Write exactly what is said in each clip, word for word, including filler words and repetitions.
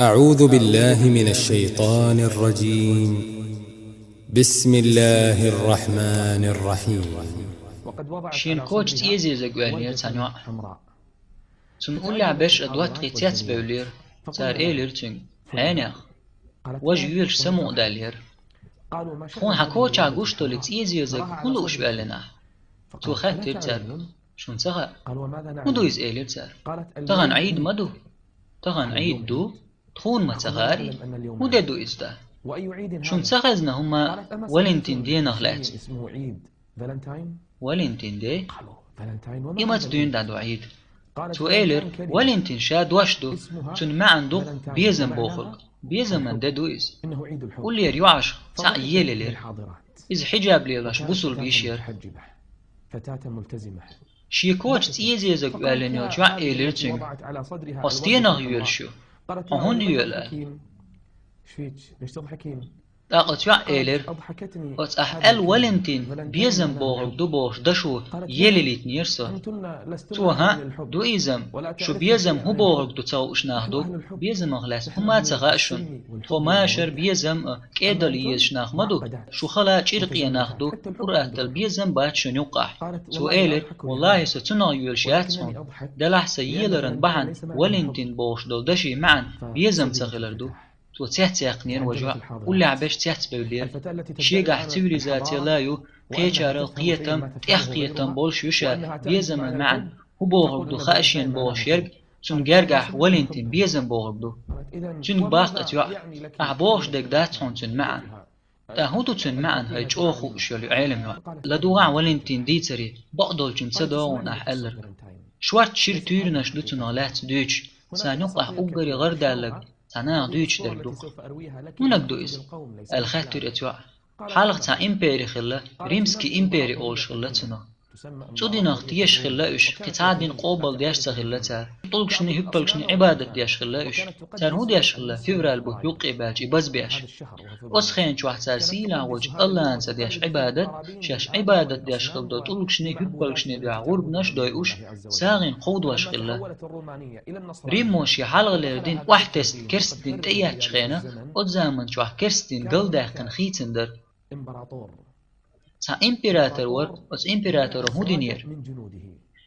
أعوذ بالله من الشيطان الرجيم. بسم الله الرحمن الرحيم. Шен коча цӀе езазарг оьллера цхьан йоӀа. Цунна уллехь беш а доттагӀий цецбевллера. Цара элира цуьнга: «Хьенех, важа йоьлуш самукъадаьллера. Тхуна хьан кочахь гуш долу цӀе езазарг хӀун лууш ваьллина ахь?» Цо хаьттира цаьрга: «Шуна ца хаьа». «ХӀун ду иза?» — элира цара. «Тахана Ӏийд ма ду?» «Тахана Ӏийд ду. Тхуна ма ца хаьара и. ХӀун де ду иза, да?» «Шуна ца хезна хӀума Валентин денах лаьцна?» «Валентин де? И маца дуьйна дӀа ду Ӏийд?» Цо элира: «Валентин ша дош ду, цуьнан маьӀна ду безам бохург. Безаман де ду иза. Уллера йоӀашха цхьаъ елаелира. Иза хьиджаб лелош бусулба йиш яра». Шен коча цӀе езазарг оьллина йолчу йоӀа элира цуьнга: «Хьо стенах йоьлуш ю? Хьо хӀунда йоьлу?» — аьлла. ТӀаккха оцу йоӀа элира: «Оцу ахь аьлла Валентин безам бохург ду бохуш дашо елаелийтинера со. Цо: „ХӀаъ, ду иза-м, шу безам хӀун бохург ду ца хууш нах ду, безамах лаьцна хӀума ца хаьа шуна. Тхо машар, безам а кӀедала езаш нах ма ду, шу хала чӀиркъе нах ду, ур-атталла безам бац шуна юккъахь“». Цо элира: «Валлахьи, со цунах йоьлуш яц хьуна. Делахь сан еларан бахьана Валентин бохуш долу дашин маьӀна безам ца хилар ду». Цо цецъяьккхинера важа йоӀ, уллехь беш цецбевллера. Шегахь цивилизаци ла ю, кхечарал кхетам, тӀехкхетам болуш ю ша, безаман маьӀна хӀун бохург ду хаьа шена бохуш ерг, цуьнан гергахь Валентин безам бохург ду. Цуьнга боху оцу йоӀа: «Ахь бохуш дерг дац хьуна цуьнан маьӀна. ТӀаккха хӀун ду цуьнан маьӀна, хӀай чӀогӀа хууш йолу Ӏелам йоӀ? ЛадугӀахь Валентин дийцаре, бакъдолчунна ца догӀу ахь аьлларг. Шортта шира туьйранаш ду цунах лаьцна дуьйцуш, царна юккъахь уггаре гӀарадаьлларг цхьа наха дуьйцуш дерг ду-кх». «ХӀун дерг ду иза?» — аьлла хаьттира оцу йоӀа. Хьалха цхьа импери хилла, Римский импери олуш хилла цунах. Цу динах теша хилла уьш, кхин цхьа а дин къобалдеш ца хилла цара. ТӀулгашний, хӀуьппалгашний Ӏибадат деш хилла уьш. Цара хӀун деш хилла, февраль бутт юккъе баьлча и базбеш? Оцу хенан чохь цара сийлахь волчу АллахӀанца деш Ӏибадат, шаьш Ӏибадат деш хилла долу тӀулгашний, хӀуьппалгашний дуьхьа гӀурбанаш а дойуш, сагӀина кховдош хилла. Риммо шен хьалхалера дин охьатесна керста дин тӀеэцначу хенахь, оцу заман чохь керста дин галдаьккхина хийцина дара. Цхьа император вара, оцу императоро хӀун динера?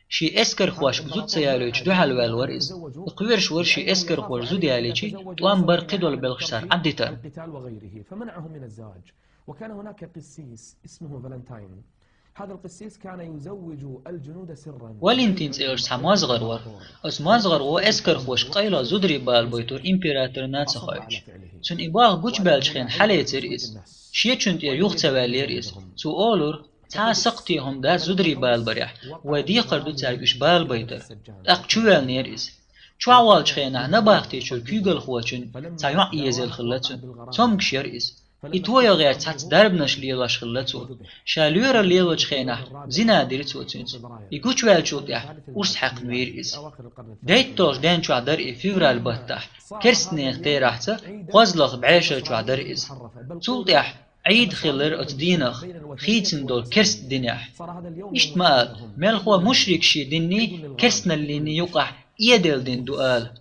Шен эскархошка зуда ца ялийтича дуьхьал ваьлла вара иза. И кхоьруш вара шен эскархоша зуда ялийча, тӀом бар кхидолу белхаш цара Ӏаддитар. Валентин цӀе йолуш цхьа мозгӀар вара. Оцу мозгӀаро эскархошка къайлаха зударий балабайтура императорна а ца хоуьйтуш. Цунна и болх гучубаьллачу хенахь хьалаэцира иза. Шечунна тӀера юха ца ваьллера иза. Цо олура: «Цхьа а сакхте хӀума дац зударий балабарехь, вай декхар ду цаьрга уьш балабайтар». ТӀаккха чувоьллинера иза. Чохь волчу хенахь набахтечуьра куьйгалхочун цхьа йоӀ езелла хилла цуьнан. Цомгуш яра иза. И тоян гӀерташ цхьацца дарбанаш лелош хилла цо. Ша лоьралла лелочу хенахь зина дира цо цуьнца. И гучуваьллачул тӀаьхьа урс хьаькхна вийра иза. ДейтталгӀачу ден чохь дара и февраль баттахь, керстанехан терахьца кхозлагӀа бӀешар чохь дара иза. Цул тӀаьхьа Ӏийд хилира оцу дийнах, хийцина долу керста динехь. Иштта ма ала, мелхо мушрикаш шен динний, керстаналлиний юкъахь Ӏедал дин ду ала.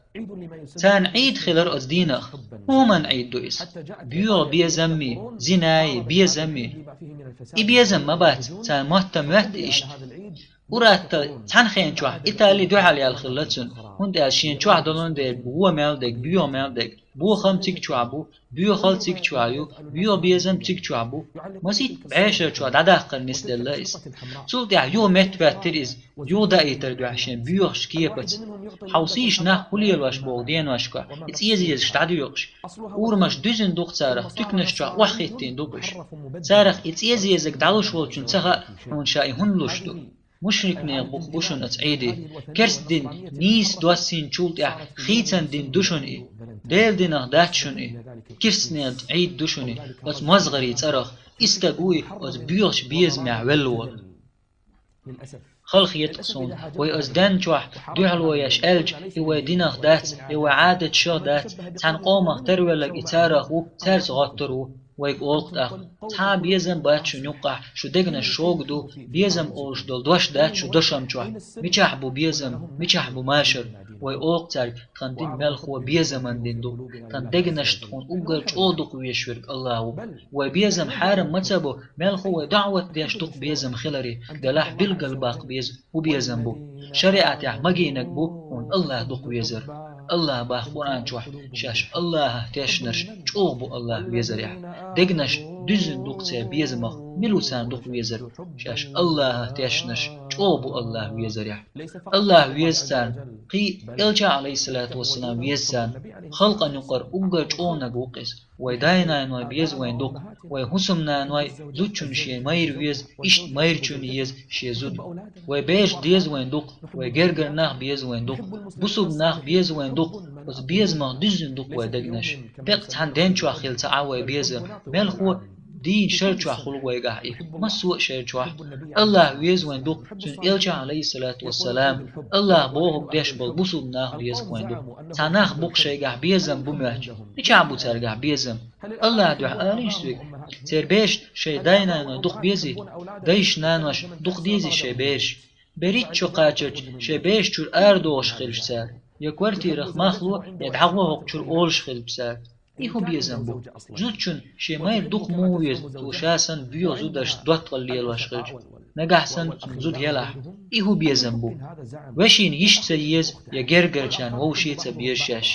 Царна Ӏийд хилар оцу дийнах. ХӀуманан Ӏийд ду иза? Боьха безаммий, зинаий, безаммий. И безам ма бац, царна мотт а моьтту иштта. Ур-атталла цхьана хенан чохь Итали дуьхьал яьлла хилла цуьнан, хӀунда аьлча шена чохь долун дерг, вон мел дерг, боьха мел дерг. Бохам цига чохь бу, боьхал цига чохь ю, боьха безам цига чохь бу. Масийтта бӀешар чохь дӀадаккхар нисделла иза. Цул тӀаьхьа юха метта хӀоьттира иза, юха даийтар дуьхьа шен боьхачу кепаца. Хьовсийша нах хӀун лелош боху деношка, и цӀе езаш дӀадоькъуш. Урамаш дуьзина ду-кх царах, туьканаш чохь охьахӀиттийна ду-кх уьш. Царах и цӀе езарг дӀалуш волчунна ца хаьа, хьуна ша и хӀунда луш ду. Мушрикнехан букъ бу шуна оцу Ӏийде. Керста дин нийса доссийначул тӀаьхьа хийцина дин ду шуна и. Делан динах дац шуна и. Керстанехан Ӏийд ду шуна и, оцу мозгӀарийн цӀарах. И стаг вуй оцу боьхачу безамехь велла волу. Хала хета-кх суна, вай оцу ден чохь дуьхьало еш аьлча, и вай динах дац, и вай Ӏадатех дац, цхьана къомах тарвелларг и царах ву, цаьрца гӀоттур ву. Вайга олу тӀаккха: «Цхьа а безам бац шун юккъахь, шун дегнаш шога ду, безам олуш долу дош дац шун дошам чохь. Мичахь бу безам, мичахь бу машар?» Вай олу цаьрга: «Тхан дин мелхо безаман дин ду. Тхан дегнаш тхуна уггар чӀогӀа дукха везаш верг АллахӀ ву. Вай безам хьарам ма ца бо, мелхо вай даӀват деш дукха безам хиларе, делахь билггал баккха беза, хӀун безам бу? ШариӀатехь магийнарг бу хьуна АллахӀ дукха везар. АллахӀа боху Къуръан чохь: шаьш АллахӀах тешнарш чӀогӀа бу АллахӀ везарехь. Дегнаш дуьззина дукха церан безамах, мила ву царна дукха везар? Шаьш АллахӀах тешнарш чӀогӀа бу АллахӀ везарехь. АллахӀ веза царна, кхин а Элча, Ӏалайхиссалату вассалам, веза царна. Халкъана юкъара уггар чӀогӀаниг ву-кх иза. Вай дай-наной беза вайн дукха, вай хӀусамнаной зудчунна шен майра веза, иштта майрачунна еза шен зуда. Вай бераш деза вайн дукха, вай гергара нах беза вайн дукха, бусулба нах беза вайн дукха, оцу безамах дуьззина дукха вай дегнаш. Беккъа цхьана ден чохь хила ца Ӏа вай безам, мелхо дийнан шар чохь хуьлу вайгахь и, массо а шар чохь. АллахӀ веза вайн дукха, цуьнан Элча, Ӏалайхиссалату вассалам, АллахӀа бохург деш болу бусулба нах беза вайн дукха. Цхьа нах бу-кх шайгахь безам бу моьттуш. Мичахь бу цаьргахь безам? АллахӀан дуьхьа алийша соьга: церан бераш шайн дай-наной дукха безий? Дайша нанош дукха дезий шайн бераш? Берриг а шо кхачарчу шайн бераш чуьра арадогӀуш хилча цара, я квартирах мах ло, я дӀагӀо хӀокху чуьра олуш хилча цара. И хӀун безам бу? Зудчунна шен майра дукха муха веза, цо ша санна боьха зударшца доттагӀалла лелош хилча, нагахь санна цуьнан зуда елахь? И хӀун безам бу? Вешина йиша ца еза, я гергарчарна вовше ца беза шаьш.